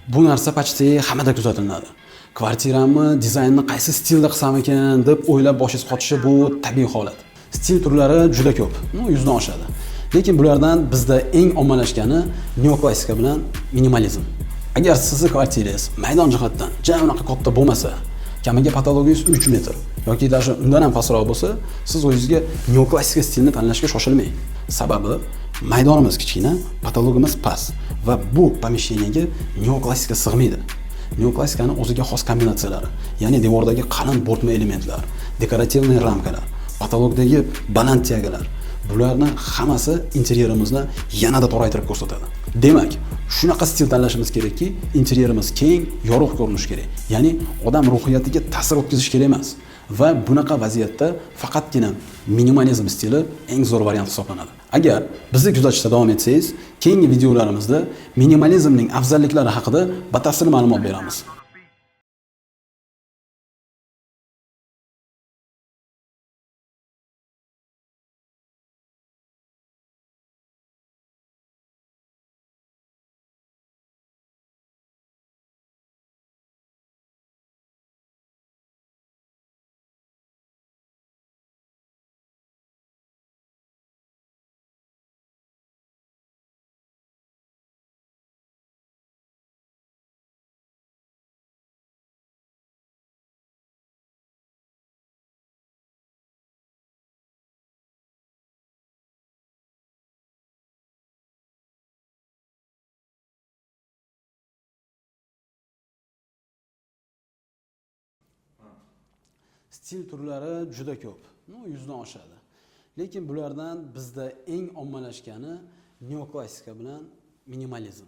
Bu narsa почти hammada kuzatiladi. Kvartiramni dizaynni qaysi stilda qilsam ekan deb o'ylab boshingiz qotishi bu tabiiy holat. Stil turlari juda ko'p, ну, 100 dan oshadi. Lekin bulardan bizda eng ommalashgani neoklassika bilan minimalizm. Agar sizni kvartirangiz maydon jihatdan ja unaqa katta bo'lmasa, kamiga patologingiz 3 metr yoki даже undan ham pastroq bo'lsa, siz o'zingizga neoklassika stilni tanlashga shoshilmang. Sababi maydonimiz kichkina, patologimiz past va bu помещение ga neoklassika sig'maydi. Neoklassikani o'ziga xos kombinatsiyalari, ya'ni devordagi qalin bo'rtma elementlar, декоративный ramkalar, patologdagi baland тяга lar, bularni hammasi interyerimizni yanada toraytirib ko'rsatadi. Demak, shunaqa stil tanlashimiz kerakki, interyerimiz keng, yorug' ko'rinishi kerak. Ya'ni odam ruhiyatiga ta'sir o'tkazish kerak emas. Va bunaqa vaziyatda faqatgina minimalizm stili eng zo'r variant hisoblanadi. Agar bizni kuzatishda davom etsangiz, keyingi videolarimizda minimalizmning afzalliklari haqida batafsil ma'lumot beramiz. Stil turlari juda ko'p, ну, 100 dan oshadi. Lekin bulardan bizda eng ommalashgani neoklassika bilan minimalizm.